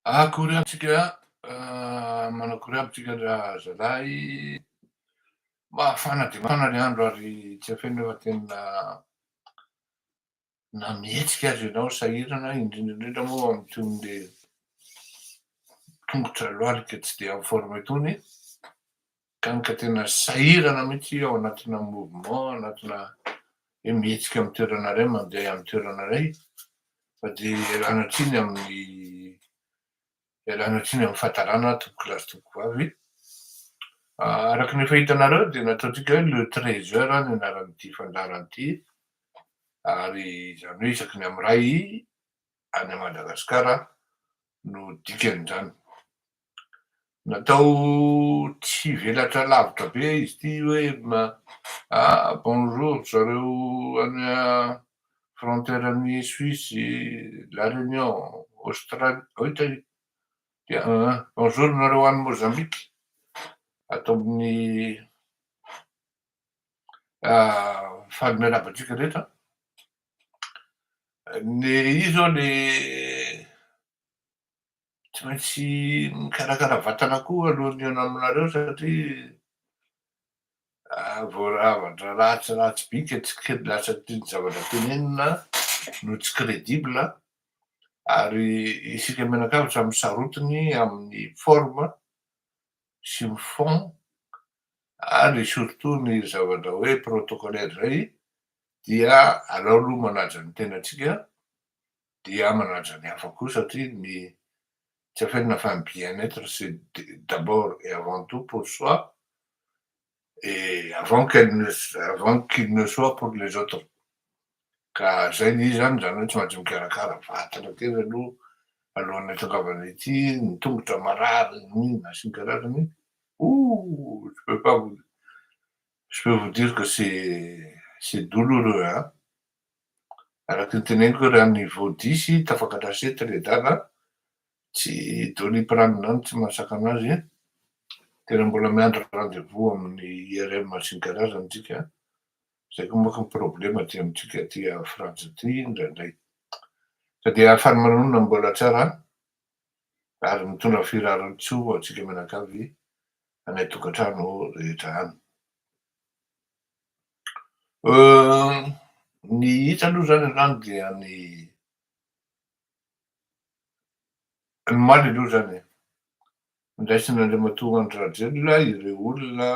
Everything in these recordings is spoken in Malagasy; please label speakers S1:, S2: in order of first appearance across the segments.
S1: Akory aby tsika, manao akory aby tsika zalahy. Mafana dia mafana ny andro ary tsy afenina fa tena na mihetsika aza ianao sahirana, indrindra indrindra moa amin'itony le tongotra lohalika tsy dia en forme itony, ka ka tena sahirana mihitsy ao anatina mouvement, anatina hoe mihetsika amin'ny toerana iray mandeha amin'ny toerana iray, fa dia ialana tsiny amin'ny ialana tsiny amin'ny fahatarana tompoko lahy sy tompoko vavy. Araka ny efa hitanareo dia nataontsika hoe le 13 heures ny anaran'ity fandaharana ity, ary izany hoe isaky ny amin'ny 1 any Madagasikara no dikan'izany. Natao tsy hivelatra lavitra be izy ity hoe ah bonjour zareo any frontière an'i Suisse, La Réunion, Australie, dia bonjour nareo any Mozambique, ato amin'ny faly miarahaba antsika rehetra. Ny izy zao le tsy maintsy mikarakara vatana koa alohan'ny hihaona aminareo satria vao zavatra ratsiratsy bika tsy lasa ny zavatra tenenina no tsy crédible, ary isika mianakavy samy sarotiny amin'ny forme sy ny fond ary surtout ny zavatra hoe protocolaire zay, dia alao aloha manaja ny tenantsika dia manaja ny hafa koa, satria ny tsy afenina fa ny bien-être, c'est d'abord et avant tout pour soi et avant qu'il ne soit pour les autres. Ka zay ny izy zany, zany hoe tsy maintsy mikarakara vatana kely aloha alohan'ny ahatongavana ety, ny tongotra marary n'inona sy ny karazany. Ouh, je peux pas vous je peux vous dire que c'est douloureux, hein. Araky ny teneniko hoe raha niveau 10 tafakatra 7 le dada, tsy Doliprane any tsy mahasaka anazy, tena mbola miandry rendez-vous amin'ny IRM sy ny karazany tsika, zay koa manko ny problème aty amitsika aty Frantsa aty indraindray. Ka dia faly manonona mbola tsara ary mitondra firariantsoa antsika mianakavy any an-tokantrano rehetra any. Ny hita aloha zany androany dia ny omaly aloha zany e, ndraisin'Andriamatoa Andry Rajoelina ireo olona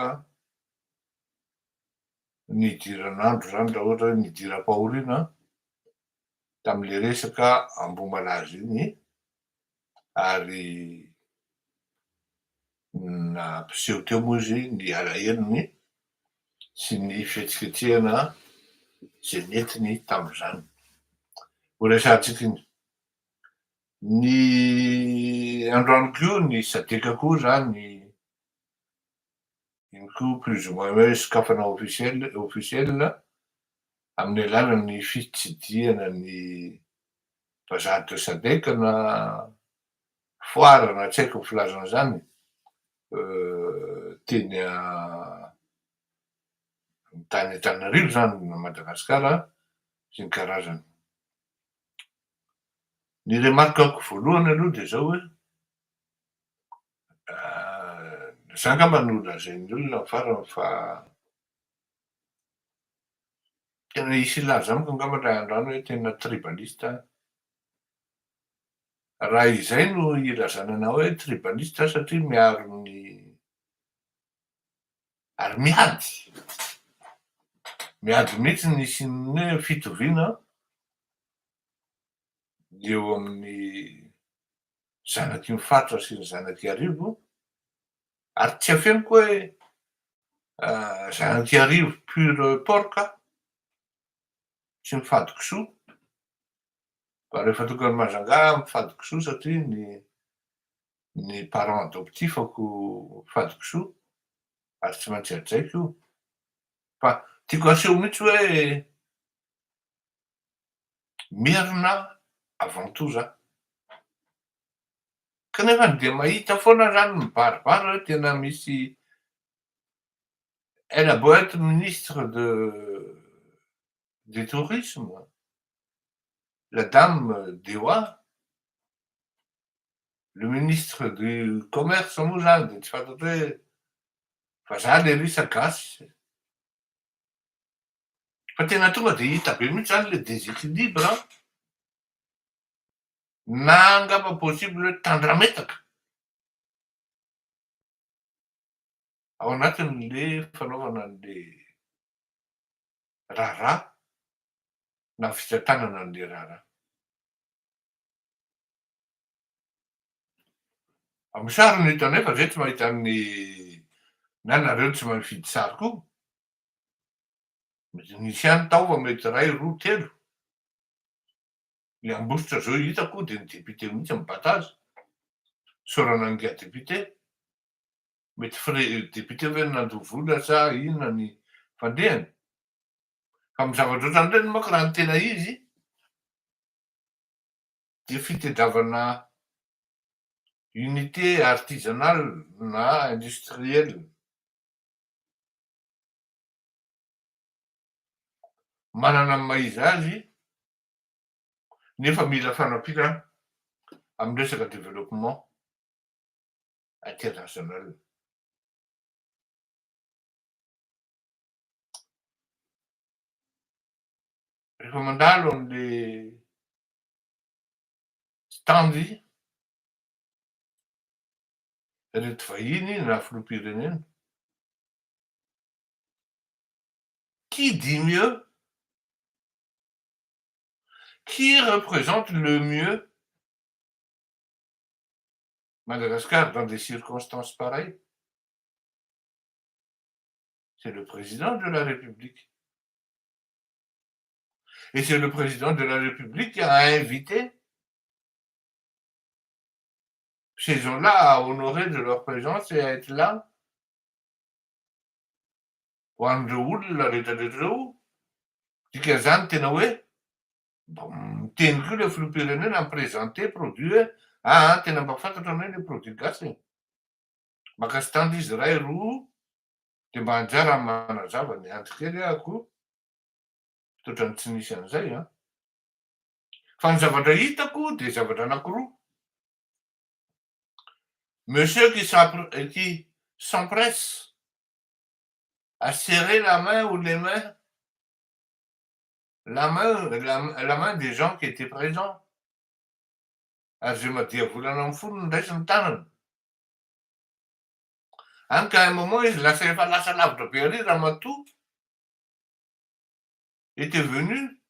S1: nidiran'andro zany raha ohatra hoe nidiram-pahoriana tam'le resaka Ambohimalaza iny, ary nampiseho teo moa izy ny alahelony sy ny fihetsiketsehana zay nentiny tam'izany. Ho resahantsika iny. Ny androany koa ny SADC koa zany iny koa plus ou moins hoe sokafana officiel amin'ny alalan'ny fitsidihana ny bazary de SADC na foire na tsy haiko ny filazana zany teny tany Antananarivo zany na Madagasikara sy ny karazany. Ny remarque-ko voalohany aloha de zao hoe za angamba no lazain'ny olona farany fa tena hisy hilaza amiko angamba indray andro any hoe tena tribaliste. Raha izay no ilazana anao hoe tribaliste satria miaro ny ary miady, miady mihitsy ny hisian'ny hoe fitoviana eo amin'ny zanaky ny faritra sy ny zanaky Iarivo, ary tsy afeniko hoe zanaky Iarivo pur porc tsy mifady kisoa, fa rehefa tonga any Majunga mifady kisoa satria ny parent adoptif-ako mifady kisoa ary tsy maintsy hajaiko io. Fa tiako aseho mihitsy hoe merina avant tout za. Kanefa dia mahita foana zany mibaribary hoe tena misy, elle a beau être ministre de du tourisme, la dame Dewa. Le ministre du commerce moa zany de tsy fantatro hoe vazaha le ry sa gasy, fa tena tonga de hita be mihitsy zany le déséquilibre, na angamba possible hoe tandrametaka ao anatin'le fanaovana an'le raharaha na fitantanana an'le raharaha. Amin'ny sary no hitanay fa zay tsy mahita ny na nareo tsy mahay mifidy sary koa. Mety nisy ihany tao fa mety iray, roa, telo. Ny Ambositra zao hitako dia ny député mihitsy mibata azy. Isaorana an'ingahy député. Mety frais député ve no nandoa vola sa inona ny fandehany? Fa amin'ny zavatra ohatran'ireny manko raha ny tena izy dia fitediavana unité artisanale na industrielle manana ny maha izy azy nefa mila fanampiana amin'ny resaka développement international. Rehefa mandalo an'le stand ireto vahiny na filoham-pirenena, qui dit mieux? Qui représente le mieux Madagascar dans des circonstances pareilles? C'est le président de la République. Et c'est le président de la République qui a invité ces gens-là à honorer de leur présence et à être là ho an'ireo olona rehetrarehetra ireo. Dikan'izany tena hoe mba miteny koa ilay filoham-pirenena mi-présenter produit hoe aa tena mba fantatro anie ilay produit gasy e. Maka stand izy iray, roa, dia mba anjara ny manazava ny andry kely ahako ohatran'ny tsy nisy an'izay an. Fa ny zavatra hitako dia zavatra anankiroa. Monsieur qui qui s'empresse à serrer la main ou les mains la main la main des gens qui étaient présents ary izay madiavolana amin'ny fony no raisiny tanana. Hany ka à un moment izy lasa efa lasa lavitra be ary ramatoa était venu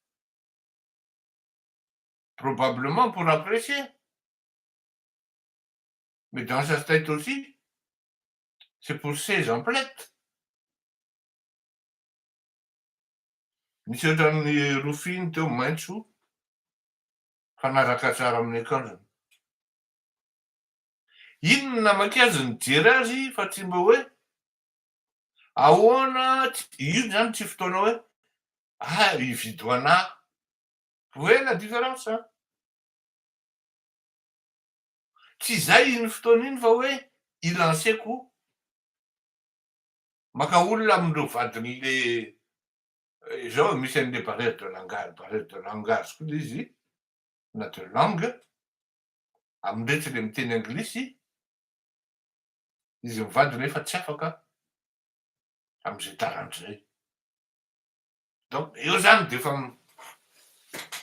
S1: probablement pour apprécier. Mais dans sa tête aussi, c'est pour ses emplettes. Nisy ohatran'ny rofia iny teo maitso mifanaraka tsara amin'ny akanjony. Iny no namaky azy nijery azy fa tsy mba hoe ahoana, io zany tsy fotoana hoe ah hividy ho anah. Vous voyez la différence hein? Tsy izay iny fotoana iny fa hoe i-lancer-ko maka olona amin'ireo vadin'le izao misy an'le barrière de langage, barrière de langage koa le izy na de langue amin'iretsy le miteny anglisy, izy mivady nefa tsy afaka amin'izay taranja izay. Donc eo zany de efa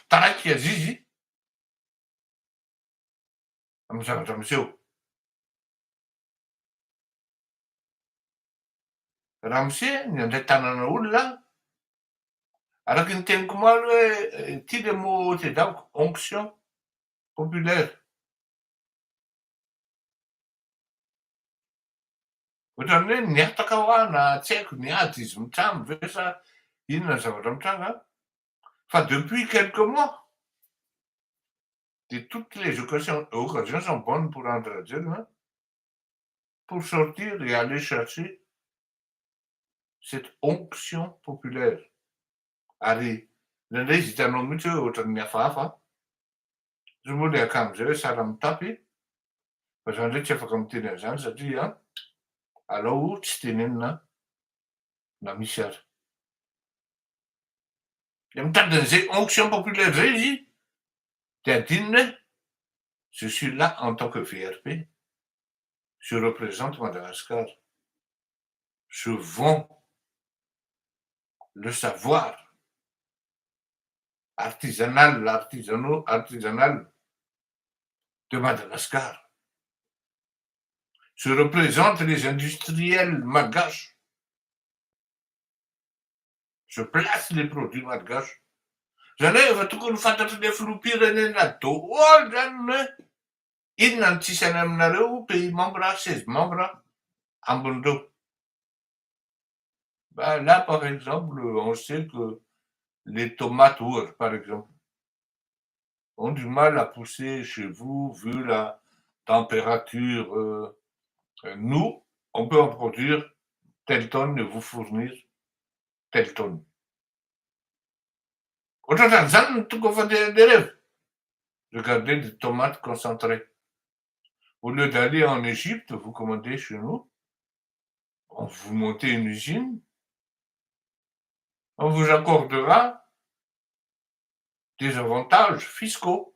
S1: taraiky azy izy amin'ny zavatra miseho. Ramose ny handray tanana olona, araky ny teniko omaly hoe ity le mot tediaviko, onction populaire. Ohatran'ny hoe nihataka hoa na tsy haiko niady izy mitrano ve sa inona ny zavatra mitranga fa depuis quelques mois dia toutes les occasions occasions sont bonnes pour Andry Rajoelina pour sortir et aller chercher cette onction populaire ary indraindray izy hitanao mihitsy hoe ohatran'ny hafahafa Zao moa le akama zay hoe sahala mitapy fa za ndray tsy afaka miteny an'izany satria alao tsy tenenina na misy ary. De mitady an'izay onction populaire zay izy de adinony hoe. Je suis là en tant que VRP, je représente Madagascar, je vends le savoir artisanal, artisanaux, artisanal de Madagascar. Je représente les industriels malgaches. Je place les produits malgaches. Zany hoe efa tokony fantatry le filoham-pirenena daholo zany ny hoe inona no tsisy any aminareo pays membre, 16 membres ambin'ireo. Bah là par exemple, on sait que les tomates ohatra par exemple ont du mal à pousser chez vous vu la température. Nous, on peut en produire telle tonne et vous fournir telle tonne. Ohatrohatran'izany no tokony fandehan'le revy. Regardez des tomates concentrées. Au lieu d'aller en Égypte, vous commandez chez nous. On vous montez une usine. On vous accordera des avantages fiscaux.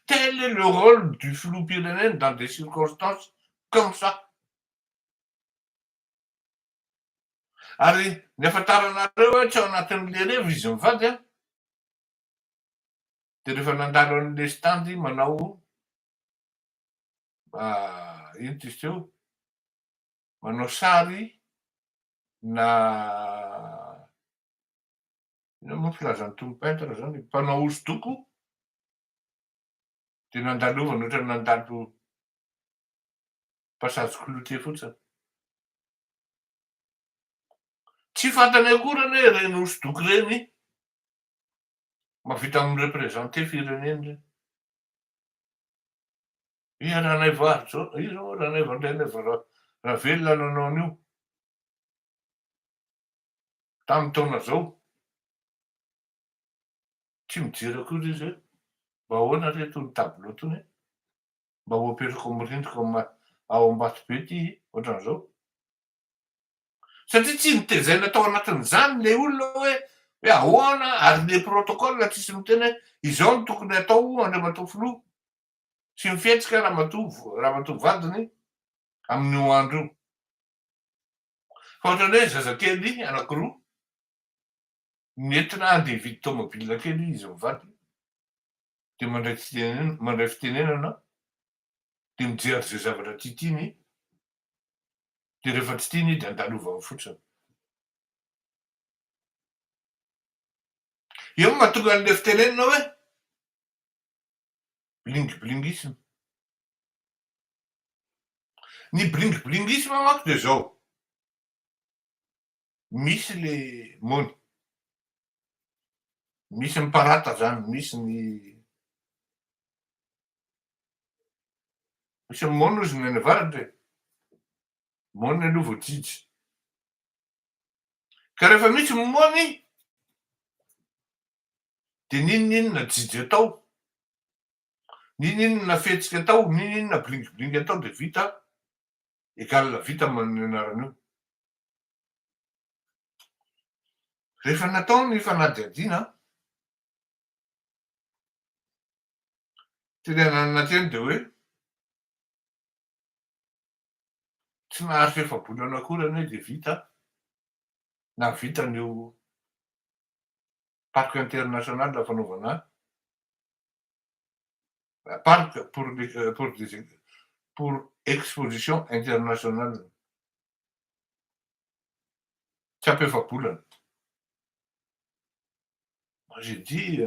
S1: Tel est le rôle du filoham-pirenena dans des circonstances comme ça. Ary ny ahafantaranareo hoe tsy ao anatin'le revy izy mivady an, de rehefa nandalo an'le stand manao ino ty izy teo, manao sary na inona moa filazan'itony peintre zany, mpanao hosodoko, de nandalovany ohatran'ny nandalo passage clouté fotsiny. Tsy fantany akory anie ireny hosodoko ireny mahavita mi-representer firenena ireny. I Ranaivo Harijo, iza moa Ranaivo Andrianaivo Ravelona nanao an'io tamin'ny taona zao. Tsy mijery akory izy hoe mba ahoana re itony tableau itony e? Mba ho apetrako amin'ny rindriko ao Ambatobe ity ohatran'izao. Satria tsy notezaina tao anatin'izany ilay olona hoe hoe ahoana ary le protocole tsisy miteny hoe izao no tokony atao Andriamatoa Filoha sy ny fihetsika ramatoa ramatoa vadiny amin'io andro io. Fa ohatran'ny hoe zazakely anankiroa nentina handeha hividy tomobile kely izy mivady dia mandray fitenenana mandray fitenenana dia mijery izay zavatra tiatiany dia rehefa tsy tiany dia andalovany fotsiny. Eo no mahatonga an'ilay fitenenana hoe bling-blingisme. Ny bling-blingisme manko dia izao, misy le mony, misy ny parata zany, misy ny misy ny mony ozy ny any avaratra e, mony aloha vao jijy. Ka rehefa misy ny mony dia n'inon'inona jijy atao, n'inon'inona fihetsika atao, n'inon'inona bling-bling atao dia vita, égal vita ny anaran'io. Rehefa natao ny fanadihadiana, teny ananana teny dia hoe tsy naharitra efa-bolana akory anie dia vita, nahavita an'io parc international fanaovana parc pour pour des pour exposition internationale. Tsy ampy efa-bolana. Moi j'ai dit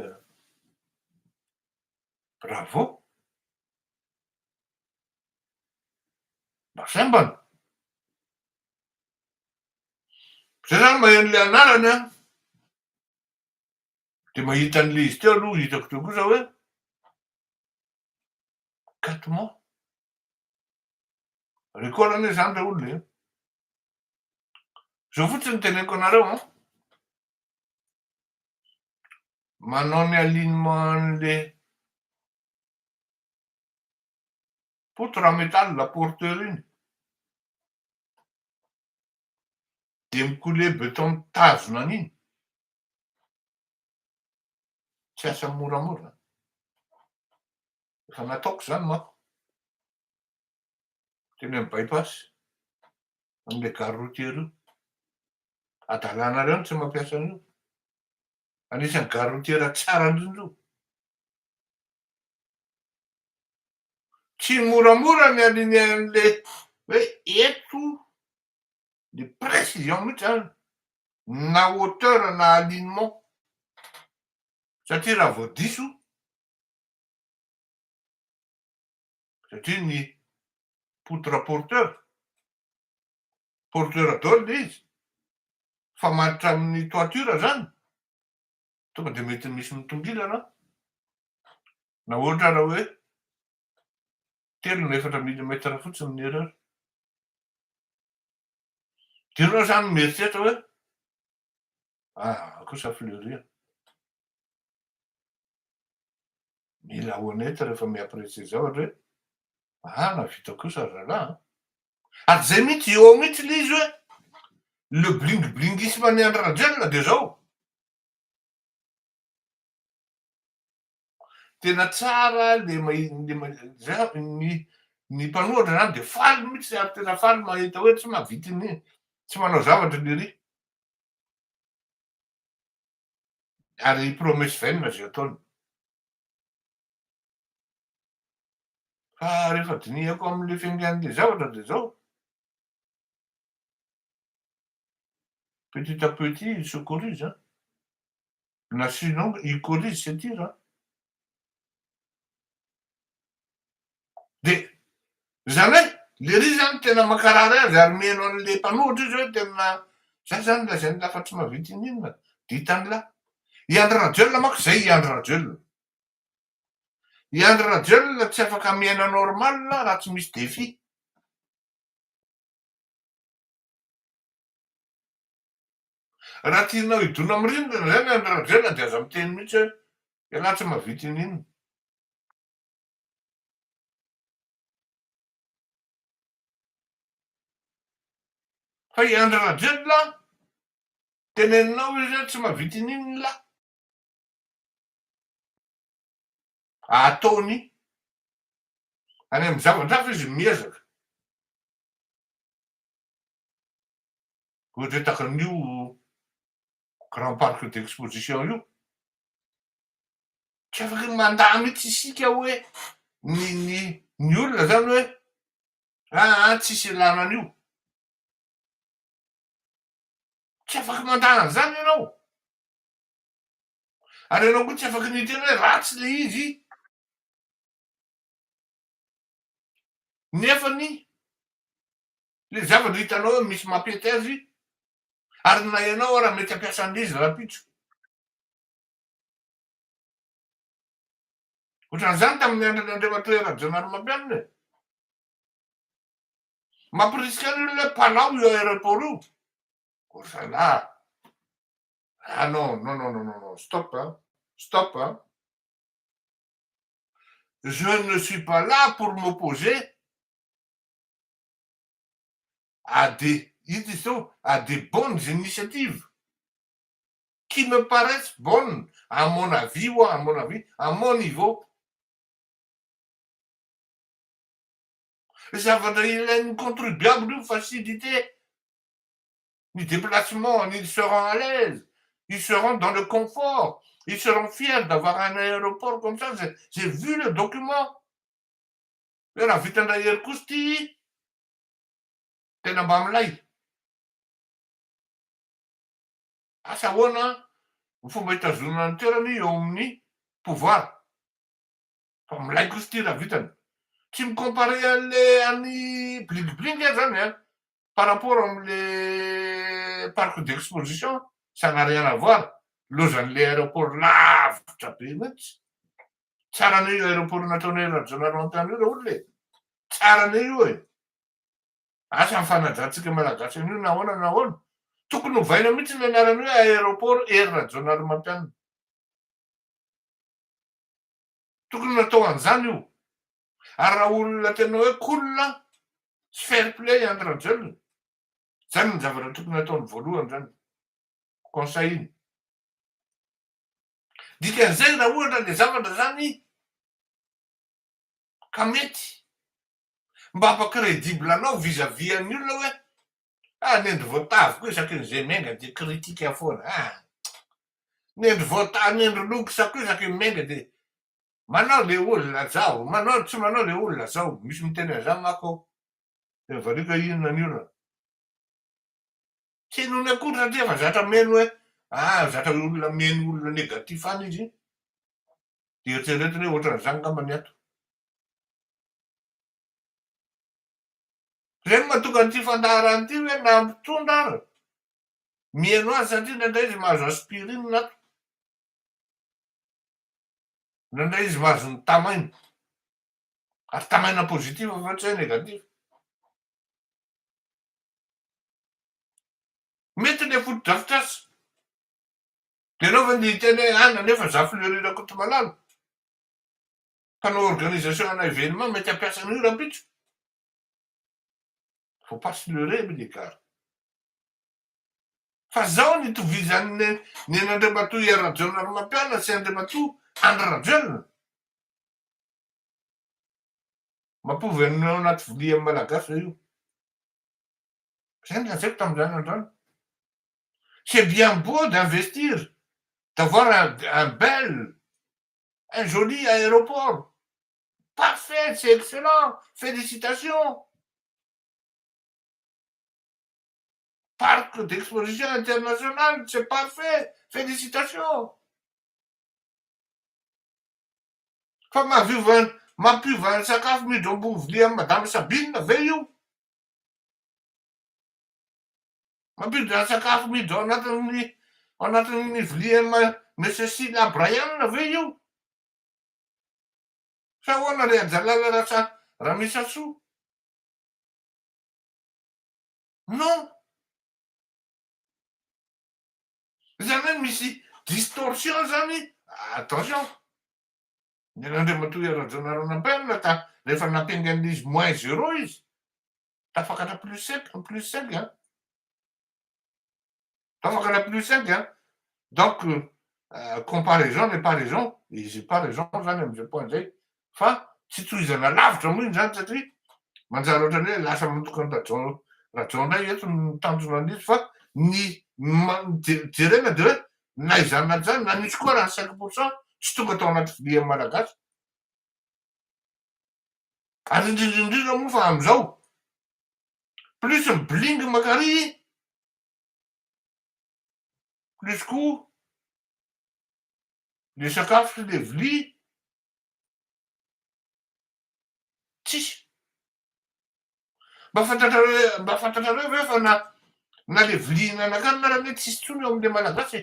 S1: bravo. Mba sembana. Zay zany maheno le anarany an. Dia mahita an'ilay izy teo aloha hitako teo kosa hoe quatre mois. Record anie zany re olona e. Zao fotsiny no teneniko anareo an. Manao ny alignement an'le poutre en métal porteur iny. Dia mi-couler béton mitazona an'iny. Tsy asa moramora. Efa nataoko izany manko. Teny amin'ny bypass, amin'ilay gare routière io. Adalanareo no tsy mampiasa an'io. Anisan'ny gare routière tsara indrindra io. Tsy moramora ny aligner an'le hoe eto ny précision mihitsy zany na hauteur na alignement satria raha vao diso satria ny poutre porteur, porteur daholo le izy fa maditra amin'ny toiture zany tonga de mety misy mitongilana na ohatra ara hoe telo na efatra millimètre fotsiny ny erreur. De ianao zany mieritreritra hoe ah kosa Fleury a. Mila honnête rehefa mi-apprécier zavatra hoe ah nahavita kosa ry zalahy an. Ary zay mihitsy, eo mihitsy le izy hoe le bling blingisme an'i Andry Rajoelina de zao. Tena tsara le le ny ny mpanohatra zany de faly mihitsy ary tena faly mahita hoe tsy mahavita ny tsy manao zavatra lery. Ary promesse vaine zay ataony. Fa rehefa dinihako am'le fiaingan'le zavatra de zao. Petit à petit il se corrige an. Na sinon il corrige ses tirs an. De zany hoe lery zany tena mankarary azy ary mihaino an'le mpanohitra izy hoe tena za zany lazain'lah fa tsy mahavita ininona de hitan'lah. I Andry Rajoelina manko zay i Andry Rajoelina. I Andry Rajoelina tsy afaka miaina normal raha tsy misy défi. Raha tianao hidona amin'ny rindrina zany Andry Rajoelina dia aza miteny mihitsy hoe ialahy tsy mahavita ininona. Fa i Andry Rajoelina teneninao izy hoe tsy mahavita ininona lah. Ataony any amin'ny zavatra hafa izy miezaka. Ohatra hoe tahaka an'io grand parc d'exposition io. Tsy afaky ny mandà mihitsy isika hoe ny ny ny olona zany hoe aa tsisy ilana an'io. Tsy afaky mandà an'izany ianao. Ary ianao koa tsy afaky ny hiteny hoe ratsy le izy. Nefany le zavatra hitanao hoe misy mampety azy ary na ianao ara mety hampiasa an'le izy rahampitso. Ohatran'izany tamin'ny andron'i Andriamatoa Hery Rajaonarimampianina e. Mampirisika ny olona hoe mpanao io aéroport io. Oh zalahy. Ah non, non, non, non, non, non, stop hein, stop hein. Je ne suis pas là pour m'opposer à des, ito izy teo, à des bonnes initiatives qui me paraissent bonnes à mon avis ho'a, à mon avis, à mon niveau. Zavatra ilain'ny contribuable io facilité ny déplacement, ils seront à l'aise, ils seront dans le confort, ils seront fiers d'avoir un aéroport comme ça, j'ai vu le document. Hoe raha vita indray hery kosa ity, tena mba milay. Asa ahoana ny fomba hitazonana ny toerany eo amin'ny pouvoir. Fa milay kosa ity raha vitany. Tsy mi-comparer an'le any bling bling aho zany an, par rapport am'le parc d'exposition, ça n'a rien à voir, lozan'le aéroport lavitra be mihitsy. Tsara anie io aéroport nataon'i Rajaonarimampianina io raolona e! Tsara anie io e! Asa ny fanajantsika malagasy an'io na ahoana na ahoana. Tokony hovaina mihitsy ny anarany hoe aéroport Hery Rajaonarimampianina. Tokony natao an'izany io. Ary raha olona tena hoe cool sy fair play Andry Rajoelina, zany ny zavatra tokony hataony voalohany zany. Conseil iny. Dikan'izay raha ohatra le zavatra zany. Ka mety mba hampa-crédible anao vis à vis an'ny olona hoe ah nendry voatavo koa isaky ny zay miainga de critique foana ah, nendry voatavo nendry lokosa koa isaky ny miainga de manao le olona zao, manao tsy manao le olona zao, misy miteny an'izany manko ao, de mivaliako hoe inona ny olana? Tsy henony akory satria efa zatra mino hoe ah zatra olona mino olona négatif any izy, de eritreretiny hoe ohatran'izany angamba ny ato. Zay no mahatonga an'ity fandaharana ity hoe na mpitondra ara mihaino azy satria indraindray izy mahazo aspirine ato. Indraindray izy mahazo ny tamaina. Ary tamaina positif fa tsy hoe négatif. Mety le fotodrafitrasa. De ianao ve ndeha hiteny hoe an nefa za Fleury Rakotomalala mpanao organisation ana événement mety hampiasa an'io rahampitso. Faut pas se leurrer les gars. Fa zao ny itovizan'ny ny an'Andriamatoa Hery Rajaonarimampianina sy Andriamatoa Andry Rajoelina. Mampovy an'ny ao anaty vilia amin'ny Malagasy ve io? Zay no lazaiko tamin'izany andro izany. C'est bien beau d'investir, d'avoir un, un bel, un joli aéroport. Parfait, c'est excellent, félicitations. Parc d'exposition international, c'est parfait, félicitations. Fa mahaviova, mampiova ny sakafo miditra ambony vilia amin'i Madame Sabine ve io? Mampiditra ny sakafo miditra ao anatin'ny ao anatin'ny vilian'i Monsieur Sylla Brian ve io? Sa ahoana ry Hajalala Rasa Ramisasoa? Non. Izany hoe misy distorsion zany, attention, ny an'Andriamatoa Hery Rajaonarimampianina ka rehefa nampiaingan'izy moins zéro izy, tafakatra plus cinq, plus cinq an, tafakatra plus cinq an, donc comparaison n'est pas raison, izy pas raison zany am'izay point zay, fa tsy tohizana lavitra moa iny zany satria manjary ohatran'ny hoe lasa mitokana Rajao Rajao indray eto ny tanjona an'izy fa ny jerena de hoe na izany na izany na nisy koa raha ny 5% tsy tonga tao anaty vilia malagasy, ary indrindra indrindra moa fa am'izao plus ny bling makary plus koa le sakafo sy le vilia tsisy. Mba fantatrareo mba fantatrareo ve fa na na le vilia hinanakanina ary anie tsisy intsony eo am'le malagasy e?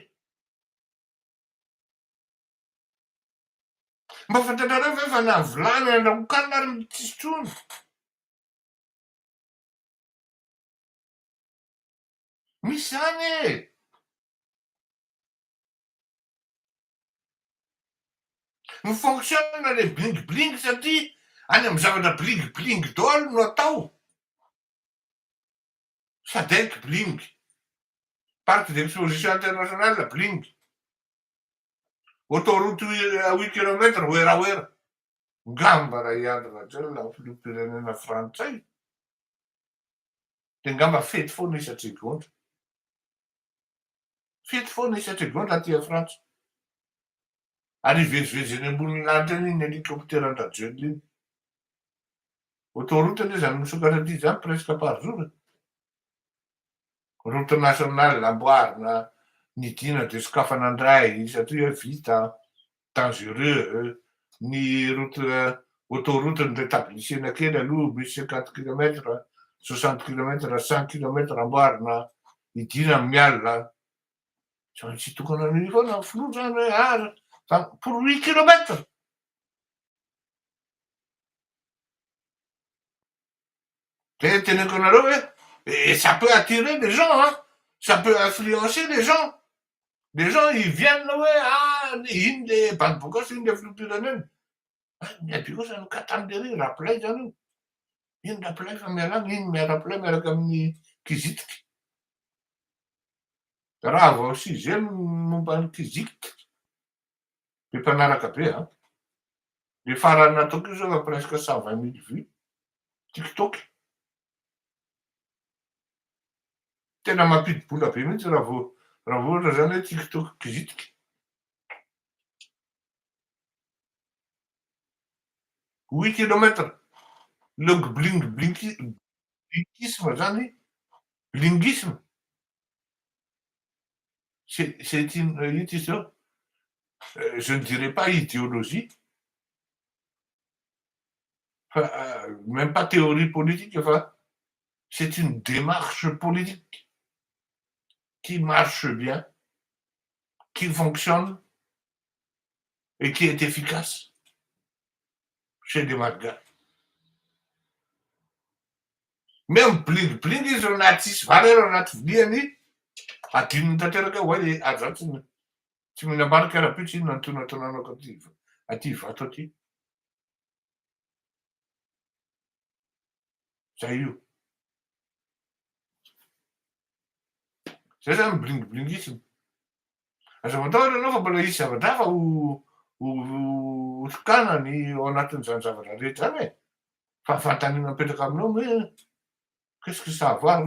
S1: Mba fantatrareo ve fa na vilany andrahokanina ary tsisy intsony? Misy zany e! Mi-fonctionne le bling bling satria any amin'ny zavatra bling bling daholo no atao. Sadec bling, parc d'exposition international bling, autoroute huit kilomètres werawera. Ngamba raha i Andry Rajoelina no filoham-pirenena frantsay dia ngamba fety foana isa-tsegondra. Fety foana isa-tsegondra aty a Frantsa. Ary hivezivezy eny ambonin'ny lanitra eny iny hélicoptère-n-dRajoelina iny. Autoroute anie izany misokatra aty izany presque par jour e. Route nationale amboarina, nidina dia sokafana indray satria hoe vita, dangereux. Ny route autoroute ny rétablissena kely aloha misy 50 kilomètres, 60 kilomètres, 100 kilomètres amboarina, idina amin'ny alina. Tsy maintsy hitokana an'io foana ny filoha zany hoe ah fa pour 8 kilomètres. De teneniko anareo hoe et ça peut attirer les gens hein, ça peut influencer les gens. Les gens ils viennent hoe ah iny le bandy bokasy iny le filoham-pirenena. Ny aby kosa no katany lery rapilay zany io. Iny rapilay fa miala any, iny miara-pilay miaraka amin'ny kizitiky. Raha vao sujet momba ny kizitiky, be mpanaraka be an. Le farany nataoko io zao efa presque 120 000 vues TikTok. Tena mampidi-bola be mihitsy raha vao raha vao ohatra zany hoe TikTok kizitika. 8 kilomètres. Le bling blinki blinkisme zany, blingisme. C'est une ino ty izy teo? Je ne dirais pas idéologie fa même pas théorie politique fa c'est une démarche politique qui marche bien, qui fonctionne et qui est efficace chez les Malgaches. Mais bling bling izy na tsisy vary ary anaty viliany, adinony tanteraka hoe oay ary za tsy mihinam-bary karaha-pitsy inona ny tonantonanako aty vato aty. Zay io. Zay zany bling blingisme. Aza matahotra ianao fa mbola hisy zavatra hafa ho tokanany ao anatin'izany zavatra rehetra zany e. Fa fanontaniana mipetraka aminao hoe qu'est-ce que ça a à voir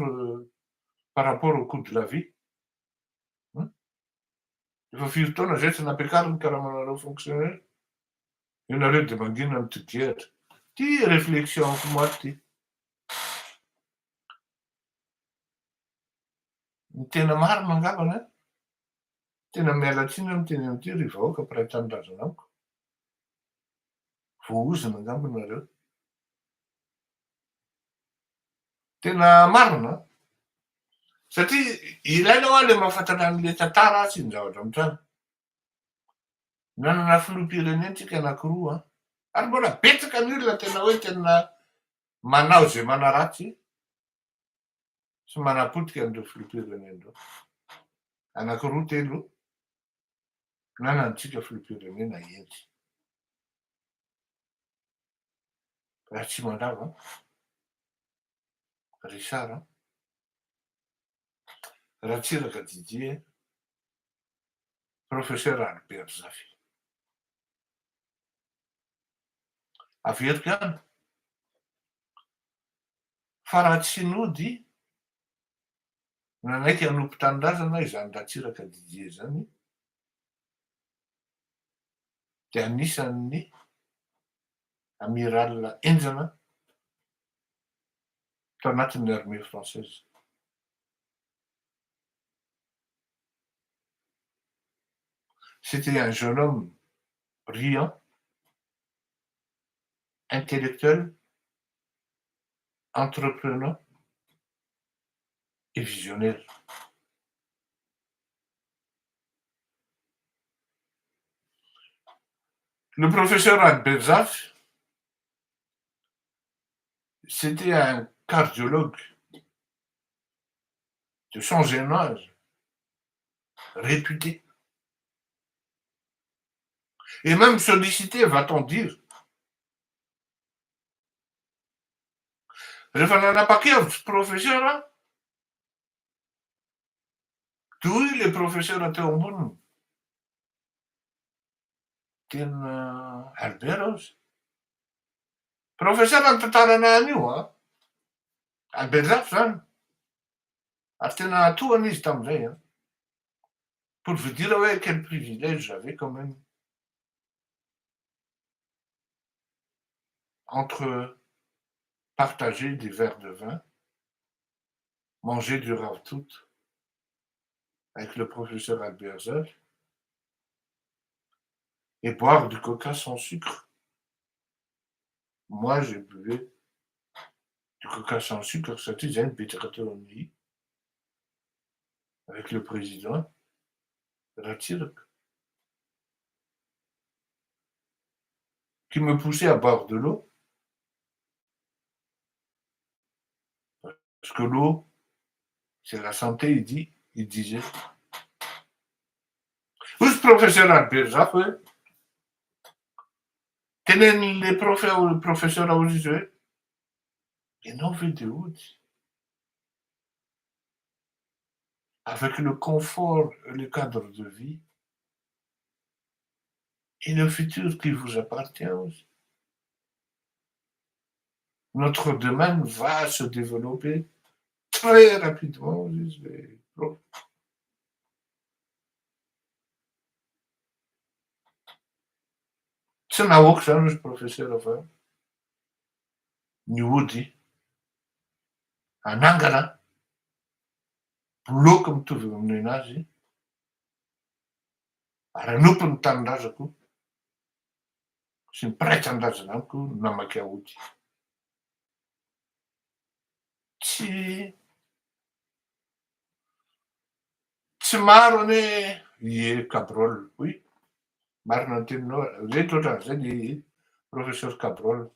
S1: par rapport au coût de la vie? Efa firy taona zay tsy nampiakariny karamanareo fonctionnaire? Ianareo de mangina mitodihatra. Ty réflexion ko moa ty. Ny tena marina angambany a, tena miala tsiny aho miteny amin'ity ry vahoaka mpiray tanindrazana amiko. Voaozona angamba nareo. Tena marina satria ilaina hoa le mahafantatra an'le tantara sy ny zavatra mitranga. Nanana filoham-pirenena tsika anankiroa ary mbola betsaka ny olona tena hoe tena manao izay manaratsy sy manapotika an'ireo filoham-pirenena ireo. Anankiroa telo nanantsika filoham-pirenena hendry. Ratsimandrava, Richard, Ratsiraka Didier, Professeur Albert Zafy. Averiko ihany fa raha tsy nody nanaiky hanompo tanindrazana izany Ratsiraka Didier izany dia anisan'ny amiral henjana tao anatin'ny armée française. C'était un jeune homme brillant, intellectuel, entreprenant et visionnaire. Le professeur Albert Zafy, c'était un cardiologue de son jeune âge, réputé. Et même sollicité, va-t-on dire. Rehefa nanapa-kevitra professeur, toy le professeur teo amboniny, tena Albert ozy. Professeur ny tantarana an'io a. Albert Zafy zany. Ary tena atohana izy tamin'izay a. Pour vous dire hoe quel privilège j'avais quand même entre partager des verres de vin, manger du ravitoto avec le professeur Albert Zafy et boire du coca sans sucre. Moi, je buvais du coca sans sucre satria zay nipetraka teo amin'ny avec le président Ratsiraka, qui me poussait à boire de l'eau parce que l'eau, c'est la santé, il dit, il disait. Hoy professeur Albert Zafy hoe tenenin'le prof professeur ozy izy hoe ianao ve de ody avec le confort et le cadre de vie et le futur qui vous appartient ozy. Notre domaine va se développer très rapidement hoy izy le prof. Tsy nahoaka izany hoy izy professeur fa ny hody hanangana bloc mitovy amin'ny nenazy ary hanompo ny tanindrazako sy ny mpiray tanindrazana amiko no namaky aody. Tsy tsy maro anie ie Cabrol, oui, marina ny teninao, reto ohatran'izay ny professeur Cabrol.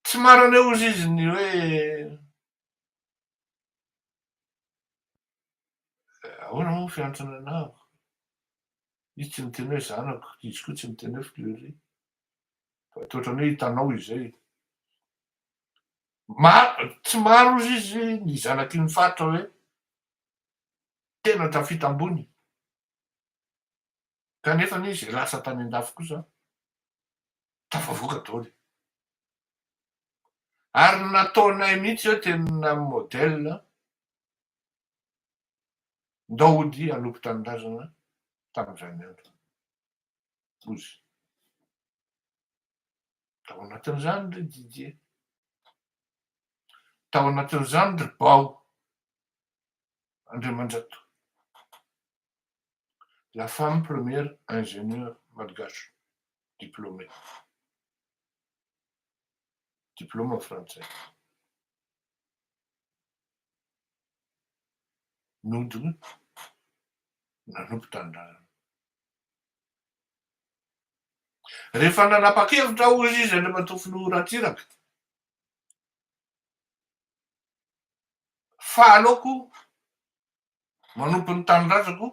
S1: Tsy maro anie hozy izy ny hoe ahoana moa ny fiantsona anao? Izy tsy miteny hoe zanako, izy koa tsy miteny hoe Fleury. Fa toa ohatran'ny hoe hitanao izay. Maro, tsy maro hozy izy ny zanaky ny faritra hoe tena tafita ambony. Kanefa anie izay lasa tany an-dafy kosa tafavoaka daholo. Ary nataonay mihitsy hoe tena modèle ndao hody hanompo tanindrazana tamin'izany andro. Ozy. Tao anatin'izany ry Didier. Tao anatin'izany ry Bao Andriamanjato. La femme première ingénieure malgache diplômée. Diplôme frantsay. Nody nanompo tanindrazana. Rehefa nanapa-kevitra hozy izy Andriamatoa Filoha Ratsiraka fa aleoko manompo ny tanindrazako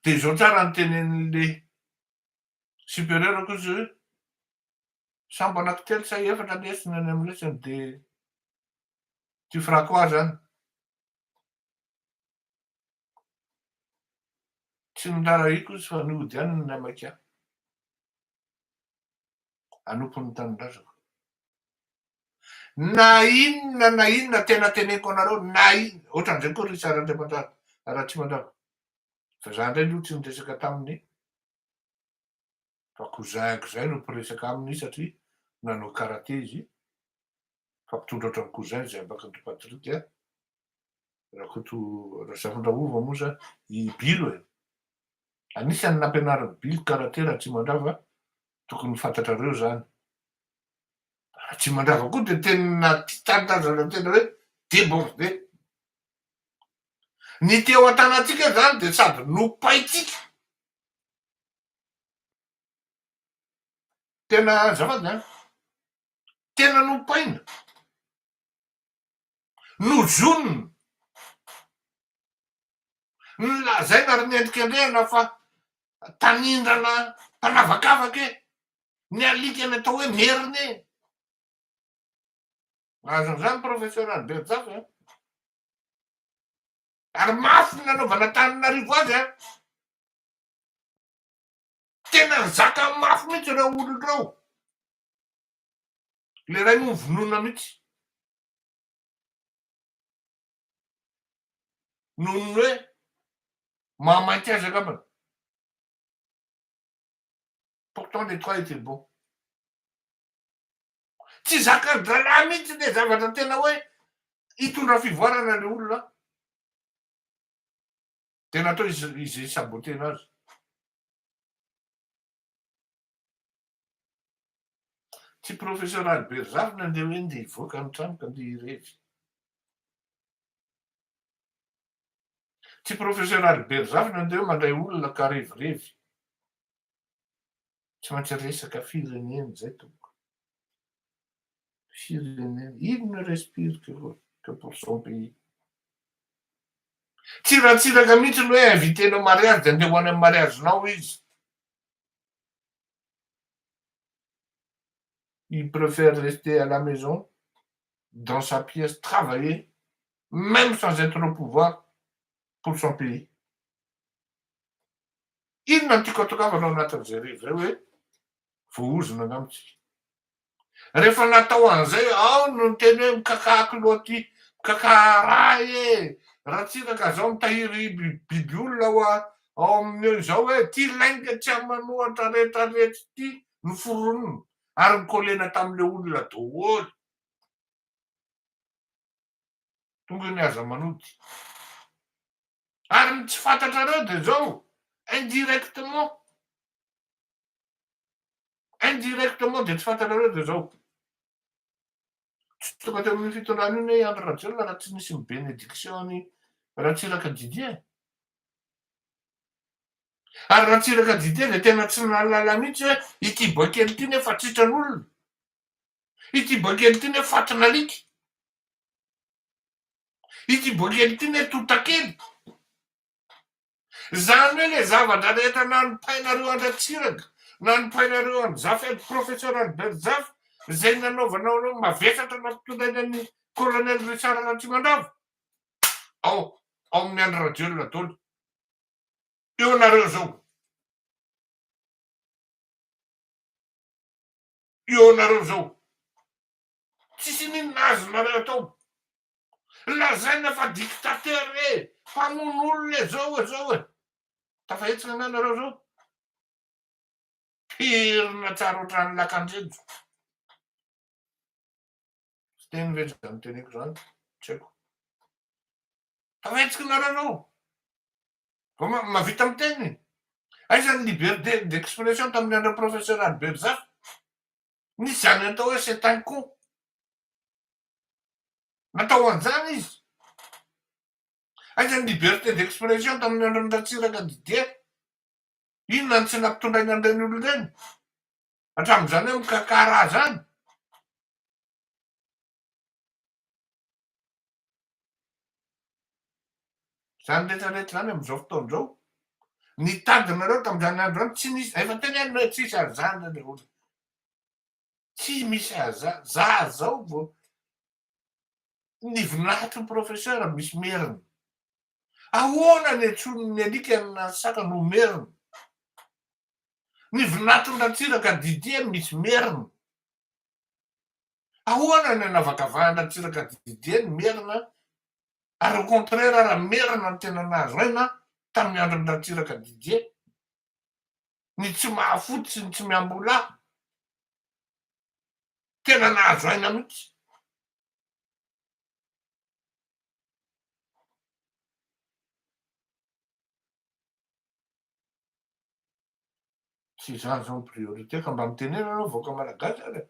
S1: dia izao tsara ny tenenin'le supérieur-ko izy hoe sambo anankitelo sa efatra lesona any amin'ny lesona dia tu feras quoi zany? Tsy noraharahiako izy fa nody ihany ny namaky ahy hanompo ny tanindrazako. Na inona na inona tena teneniko anareo na inona, ohatran'izay koa Richard Randriamandrava, Ratsimandrava. Fa za indray aloha tsy niresaka taminy fa cousin-ko izay no mpiresaka aminy satria nanao karate izy, fa mpitondra ohatran'ny cousin izay Ambakanto Patrick, Rakoto Razafindrahova moa za, i Bilo e! Anisan'ny nampianarin'i Bilo karate Ratsimandrava, tokony fantatrareo zany. Ratsimandrava koa dia tena tia tanindrazana tena hoe debordé. Ny teo an-tanantsika zany dia sady nopaintsika. Tena azafady an! Tena nopaina. Nozonina. Nolazaina ary nendrikendrehana fa tanindrana mpanavakavaka e! Ny alika ny atao hoe merina e! Nahazo an'izany Professeur Albert Zafy an! Ary mafy ny nanaovana Antananarivo azy an! Tena nizaka mafy mihitsy ireo olona ireo. Le ray moa vonoina mihitsy. Noho ny hoe mahamainty azy angambany. Pourtant les trois étaient bons. Tsy zakan-drahalahy mihitsy le zavatra tena hoe hitondra fivoarana le olona. Dia natao izay hi-saboter-na azy. Tsy professeur Albert Zafy nandeha hoe ndeha hivoaka ny trano ka ndeha hirevy. Tsy professeur Albert Zafy nandeha hoe mandray olona ka revirevy. Tsy maintsy resaka firenena izay tompoko. Firenena. Il ne respire que, que pour son pays. Tsy Ratsiraka mihitsy no hoe invité-nao mariage dia andeha ho any amin'ny mariage-nao izy. Il préfère rester à la maison, dans sa pièce, travailler, même sans être au pouvoir, pour son pays. Inona no tiako hatongavana ao anatin'izay revy izay hoe voaozona angamba isika. Rehefa natao an'izay, ao no niteny hoe mikakà kilaoty, mikakà rà e! Ratsiraka zao mitahiry biby olona ao ao amin'ny izao hoe ty lainga tsy aman'ohatra rehetra rehetra ity noforonina ary nikolena tamin'ilay olona daholo. Tonga ny aza manody. Ary ny tsy fantatrareo dia izao, indirectement, indirectement dia tsy fantatrareo dia izao, tsy tonga teo amin'io fitondrana io anie i Andry Rajoelina raha tsy nisy ny bénédiction-n'i Ratsiraka Didier. Ary Ratsiraka Didier dia tena tsy nahalala mihitsy hoe ity boay kely ity nefa tsitran'olona. Ity boay kely ity ne fatin'alika. Ity boay kely ity ne tontakely. Zany hoe le zavatra rehetra nanompainareo an-dRatsiraka, nanompainareo an'i Zafy, Professeur Albert Zafy, zay nanaovanao anao mavesatra nampitondraina an'i Colonel Richard Ratsimandrava, ao ao amin'ny Andry Rajoelina daholo. Eo nareo zao. Eo nareo zao. Tsisy n'inona azonareo atao. Lazaina fa dictateur e, mpamono olona e, zao e, zao e. Tafahetsika angaha nareo zao? Pirina tsara ohatran'ny lakan-drenjo. Fiteny ve zany teneko zany? Tsy haiko. Tafahetsika nareo zao. Vao mahavita miteny. Aiza ny liberté d'expression tamin'ny andron'ny professeur Albert Zafy? Nisy izany atao hoe c'est un con. Natao an'izany izy. Aiza ny liberté d'expression tamin'ny andron'i Ratsiraka Didier? Inona no tsy nampitondraina an'ireny olona ireny? Hatramin'izany hoe mikakara zany. Zany rehetra rehetra zany amin'izao fotoana izao, nitady nareo tamin'izany andro izany, tsy nisy, efa tenenina hoe tsisy an'izany ry olona. Tsy misy an'izany, za zao vao ny vinatry ny professeur misy merina. Ahoana ny antsoin'ny alika na ny saka no merina? Ny vinatry ny Ratsiraka Didier misy merina. Ahoana ny anavakavahana Ratsiraka Didier ny merina ary au contraire ara merina no tena nahazo aina tamin'ny andron'i Ratsiraka Didier? Ny tsy mahafotsy sy ny tsy miamboho lahy tena nahazo aina mihitsy. Tsy izany izao ny priorité ka mba mitenena ianao vahoaka malagasy ary e!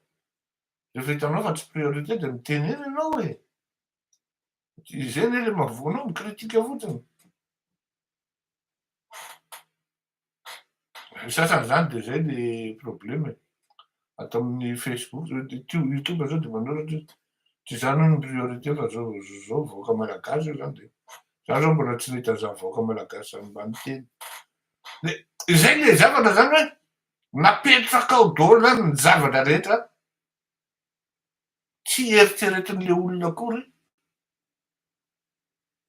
S1: Rehefa hitanao fa tsy priorité dia mitenena ianao e! Izay anie le mahavoa anao, mi-critique fotsiny. Ny sasany izany dia izay le problème e! Ato amin'ny Facebook, youtube zao dia manoratra hoe tsy izany hono ny priorité fa zao zao vahoaka malagasy io zany dia za zao mbola tsy nahita an'izany vahoaka malagasy zany mba niteny. De izay le zavatra zany hoe napetraka ao daholo zany ny zavatra rehetra tsy eritreretin'le olona akory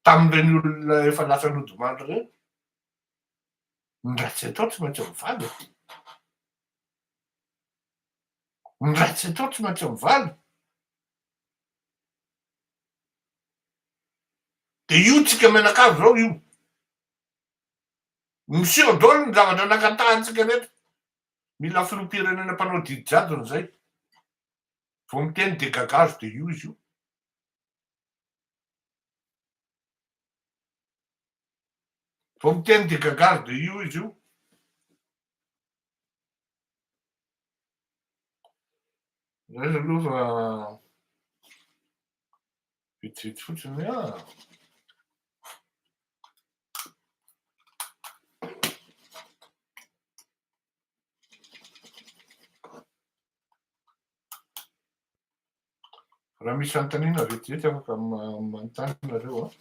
S1: tamin'ireny olona efa lasa nodimandry ireny. Ny ratsy atao tsy maintsy mivaly e. Ny ratsy atao tsy maintsy mivaly. De io tsika mianakavy zao io. Miseho daholo ny zavatra nangatahantsika rehetra. Mila filoham-pirenena mpanao didy jadona izay. Vao miteny dia gagazo dia io izy io. Vao miteny dia gagazo dia io izy io. Zay aloha fa vetivety fotsiny ah. Raha misy fanontaniana vetivety afaka manontany nareo an.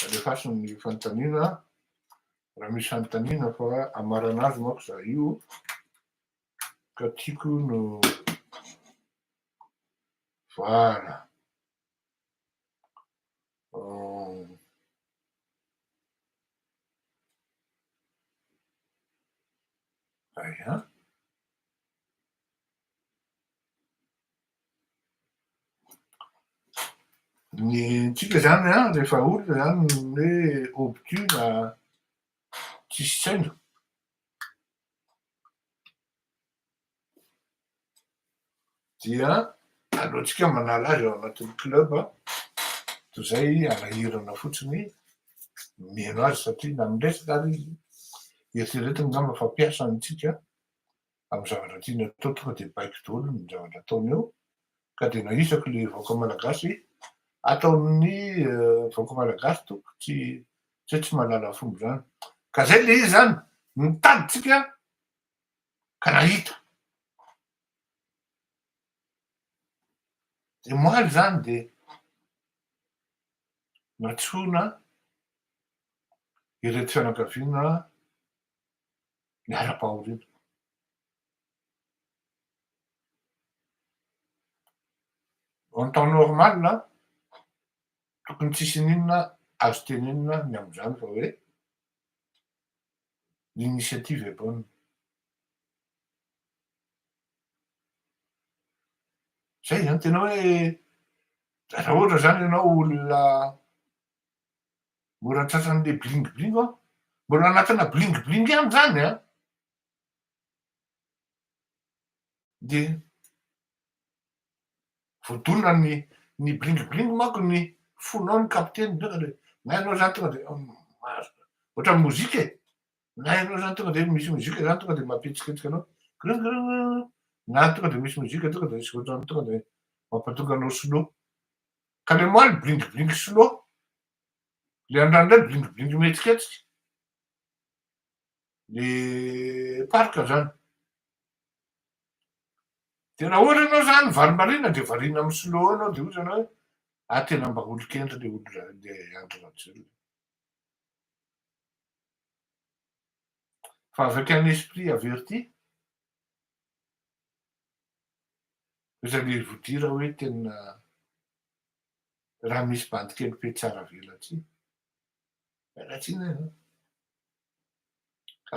S1: Alefaso ny fanontaniana raha misy fanontaniana fa hamarana azy manko za io ka tiako no voilà. Aia. Ny antsika zany an, rehefa olona zany ny hoe obtus na tsisy saina, dia aleontsika manala azy ao anatin'ny club toy izay hanahirana fotsiny mihaino azy satria na miresaka ary izy, eritreretiny angamba fa mpiasa antsika amin'ny zavatra tiany atao, tonga dia baiko daholo ny zavatra ataony eo, ka dia nahisako le vahoaka malagasy ataon'ny vahoaka malagasy tompoko tsy tsy hoe tsy mahalala fomba izany, ka zay le izy zany, nitady tsika ka nahita. De omaly zany de nantsoina ireto fianakaviana niharam-pahoriana. En temps normal, tokony tsisy n'inona azo tenenina ny amin'izany fa hoe l'initiative est bonne. Zay zany tena hoe raha ohatra zany ianao olona mora tratran'le bling bling an, mbola anatina bling bling ihany zany an, de voadona ny ny bling bling manko ny fonao ny kapiteny tonga de na ianao zany tonga de mahazo ohatran'ny mozika e, na ianao zany tonga de misy mozika zany tonga de mampihetsiketsika anao gringrin, na tonga de misy mozika tonga de misy ohatran'ny tonga de mampatonga anao slow, ka le moa le bling bling slow, le andrano ndray bling bling mihetsiketsika, le parc zany. De raha ohatra ianao zany varimbariana de variana amin'ny slow eo anao de hoy ianao hoe ah tena mba olon-kendry le olona le Andry Rajoelina. Fa avec un esprit averti, vous allez vous dire hoe tena raha misy bandy kely be tsara velatsihy, miala tsiny aho an,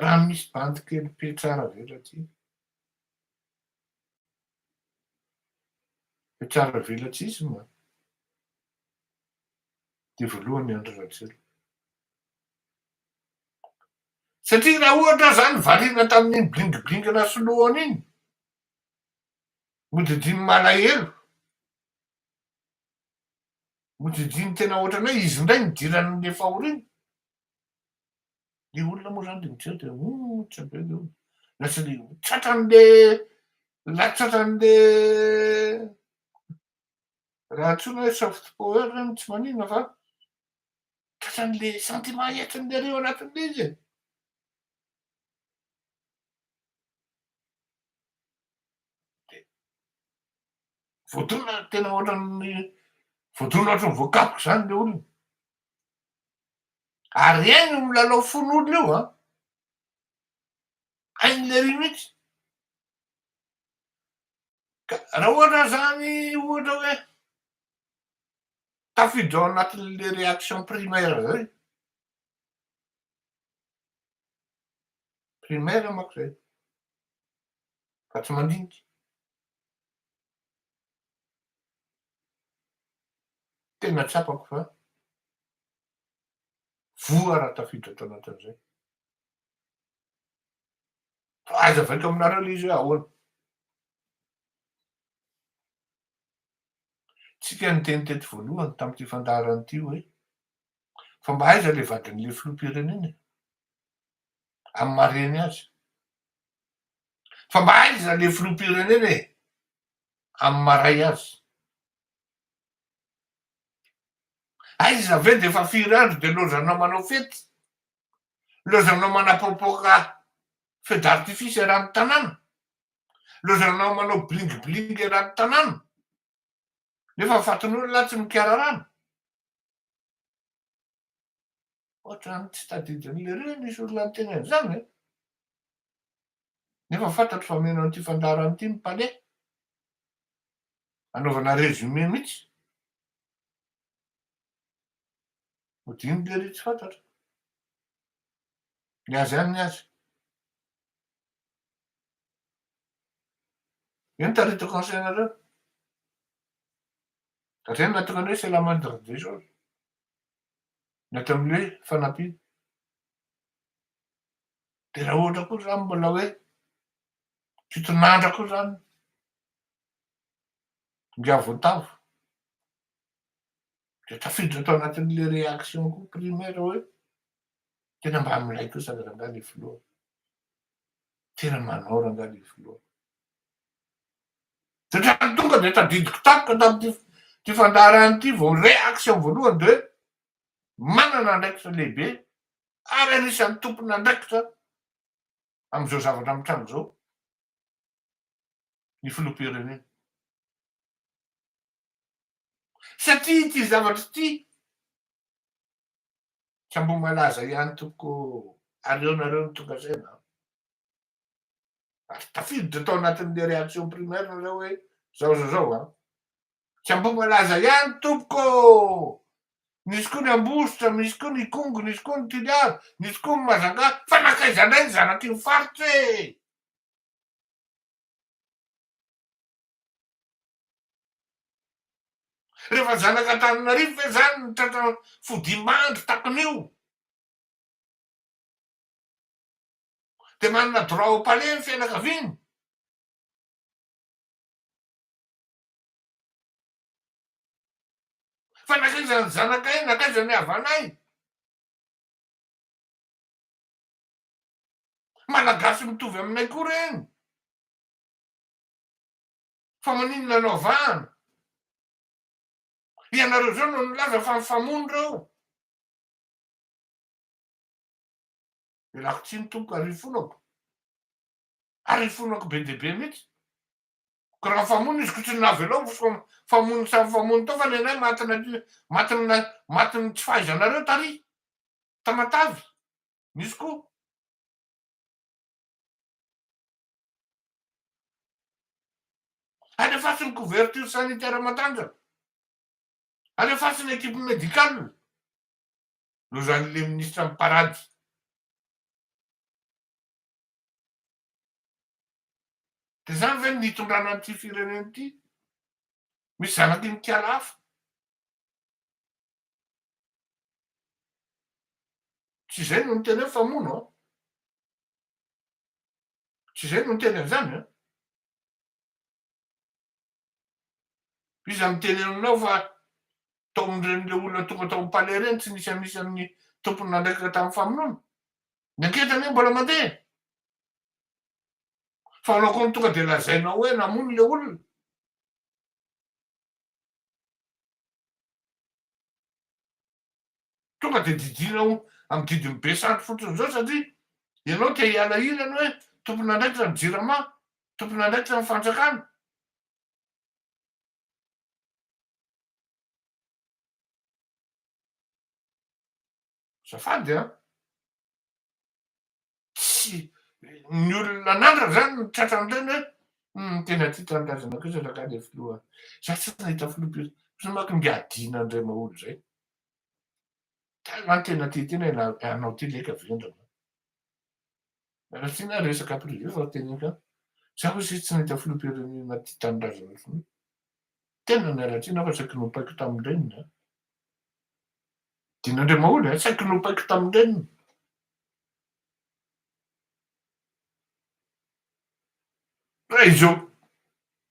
S1: raha misy bandy kely be tsara velatsihy, be tsara velatsisme dia voalohany Andry Rajoelina. Satria raha ohatra zany variana tamin'iny bling bling nasoloany iny, nodidiny malahelo, nodidiny tena ohatran'ny hoe izy indray nidiran'le fahoriana, le olona moa zany de mijery de hum tsy be le olona, lasa le tratran'le la tratran'le raha antsoina hoe soft power zany tsy maninona fa tratran'le sentiment entin'lereo anatin'le izy e. De voadona tena ohatran'ny voadona ohatran'ny voakapoka zany le olona. Ary hainy io milalao fon'olona io an! Hain'lery mihitsy. Ka raha ohatra zany ohatra hoe tafiditra ao anatin'le réaction primaire zay, primaire manko zay, fa tsy mandinika. Tena tsapako fa voa raha tafiditra tao anatin'izay. Fa azavaiko aminareo le izy hoe ahoana. Tsika niteny teto voalohany tamin'ity fandaharana ity hoe fa mba aiza le vadin'le filoham-pirenena e? Amin'ny maha reny azy. Fa mba aiza le filoham-pirenena e? Amin'ny maha ray azy. Aiza ve dia efa firy andro dia lozanao manao fety? Lozanao manapoapoaka feu d'artifice eran'ny tanàna? Lozanao manao bling bling eran'ny tanàna? Nefa fatin'olona tsy mikararana? Ohatran'ny tsy tadidin'lery hoe nisy olona niteny an'izany e! Nefa fantatro fa mino an'ity fandaharana ity ny palais. Anaovana résumé mihitsy. Hodin'lery tsy fantatro. Ny azy ihany ny azy. Eo ny taritako ny sainareo. Ary zay no nahatonga ny hoe c'est la moindre des choses. Ny ato amin'ny hoe fanampiana. De raha ohatra koa zany mbola hoe fitonandra koa zany ingahy voatavo de tafiditra tao anatin'le réaction koa primaire hoe tena mba milay kosa rangahy le filoha, tena manao rangahy le filoha. De otrany tonga de tadidiko tampoka tamin'ity ty fandaharana ity vao réaction voalohany de hoe manana andraikitra lehibe ary anisan'ny tompon'andraikitra amin'izao zavatra mitranga izao ny filoham-pirenena. Satria ity zavatra ity tsy Ambohimalaza ihany tompoko ô, aleo nareo no tonga saina an. Ary tafiditra tao anatin'le réaction primaire nareo hoe zao zao zao an. Tsy Ambohimalaza ihany tompoko ô! Nisy koa ny Ambositra, misy koa ny Ikongo, nisy koa ny Toliara, nisy koa ny Majunga, fa nankaiza indray ny zanaky ny faritra e! Rehefa zanak'Antananarivo ve zany no tratra fodimandry takon'io? Dia manana droit au palais ny fianakaviany? Fa nankaiza ny zanakay, nankaiza ny havanay? Malagasy mitovy aminay koa ireny. Fa maninona no avahana? Ianareo izao no nilaza fa mifamono ireo. Ialako tsiny tompoko ary ifonako. Ary ifonako be dia be mihitsy. Ko raha mifamono izy ko tsy navelao fa famono samy famono tao fa ny anay matina matina matin'ny tsy fahaizanareo tary. Tamatave. Nisy koa. Alefaso ny couverture sanitaire matanjaka. Alefaso ny équipe médicale. Lozan'le ministre miparady. De zany ve ny nitondrana an'ity firenena ity? Misy zanaky ny kiala hafa. Tsy izay no niteny hoe famono an. Tsy izay no niteny an'izany an. Iza miteny aminao fa tao amin'ireny le olona tonga tao amin'ny palais ireny tsy nisy anisan'ny tompon'andraikitra tamin'ny famonoana? Ny ankety anie mbola mandeha. Fa anao koa no tonga dia lazainao hoe namono le olona. Tonga dia didiana amin'ny didin'ny be sandry fotsiny izao satria ianao te hiala ilany hoe tompon'andraikitra ny jirama, tompon'andraikitra ny fanjakana. Azafady an! Tsy ny olona nandrana zany no tratran'ireny hoe hum tena tia tanindrazana kosa rangahy le filoha. Za tsy nahita filoham-pirenena, ohatran'ny manko ingahy Dina Andriamaholy zay. Tena tena tia tena ianao ty leka vendrana. Miala tsiny aho resaka privé fa teneniko ihany. Za hoy izy tsy nahita filoham-pirenena tia tanindrazana ohatran'io. Tena miala tsiny aho fa saiky nopaiko tamin-dreniny an. Dina Andriamaholy an, saiky nopaiko tamin-dreniny. Raha izao,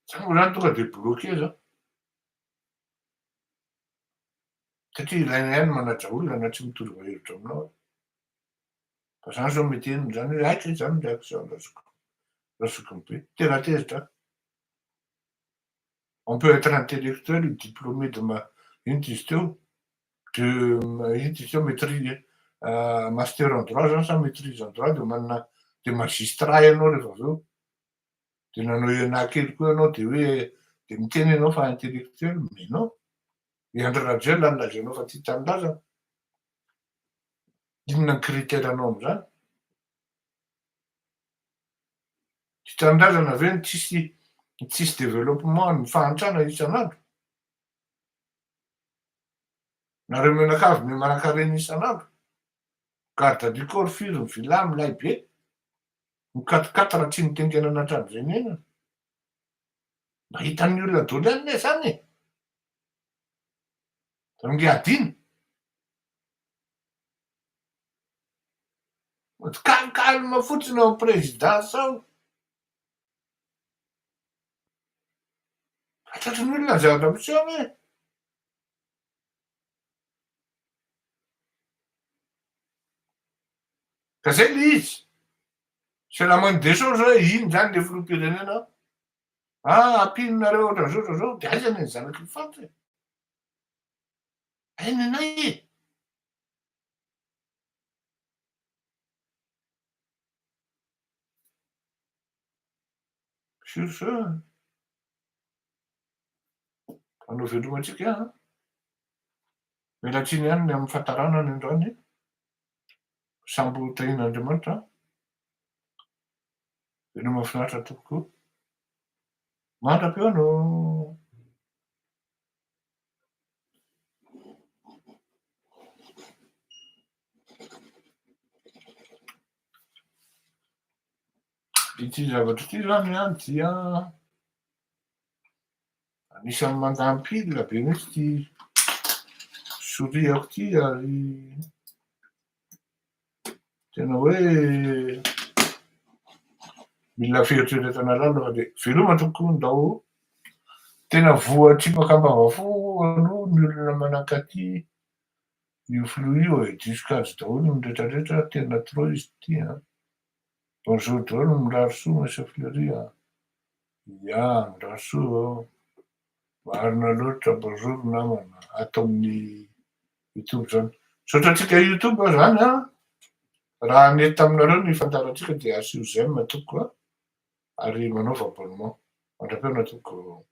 S1: za moa zany tonga de bloqué za. Satria ilaina ihany manaja olona na tsy mitovy hevitra aminao aza. Fa zany zao mety henony zany hoe hay kay zany ny réaction razoky razokiny be. Tena tezitra aho. On peut être intellectuel, diplômé de ma inona izy teo? De inona izy teo maitrise master en droit zany sa maitrise en droit de manana de magistrat ianao rehefa avy eo. De nanao ENA kely koa ianao de hoe de miteny ianao fa intellectuel mais non. I Andry Rajoelina no lazainao fa tia tanindrazana. Inona ny critère anao amin'izany? Tia tanindrazana ve ny tsisy ny tsisy développement ny fahantrana isan'andro? Nareo mianakavy miha manankarena isan'andro? Garde du corps firy ny villa milay be? Ny quatre quatre tsy nitengenana hatramin'izay niainana? Mba hitan'ny olona daholo ihany ne zany e! Rangiadina. Mody calme fotsiny ao présidence ao. Tratry ny olona ny zavatra miseho anie. Ka zay le izy. C'est la moindre des choses hoe iny zany le filoham-pirenena ah ampino nareo ohatran'izao ohatran'izao de aiza ny zanaky ny faritra e? Aiza ny anay e? Sur ce, hanao veloma antsika an. Miala tsiny ihany ny amin'ny fahatarana ny androany. Sambo tahian'Andriamanitra an. Veloma finaritra tompoko. Mandra-peo no. Ity zavatra ity zany an dia anisan'ny mandany pile be mihitsy ity souris-ako ity ary tena hoe mila fieritreretana lalina fa dia veloma tompoko ndao tena voatsipaka am-bava-fo aloha ny olona manankaty io filoha io e, diso kajy daholo ny retraretra, tena trop izy ity an. Bonjour daholo, mirary soa Monsieur Fleury a. Ya, mirary soa ô. Marina loatra, bonjour namana, ato amin'ny youtube zany. Misaotra antsika youtube zany an. Raha nety taminareo ny fandaharantsika dia asio j'aime tompoko a, ary manaova abonnement. Mandra-pihaona tompoko.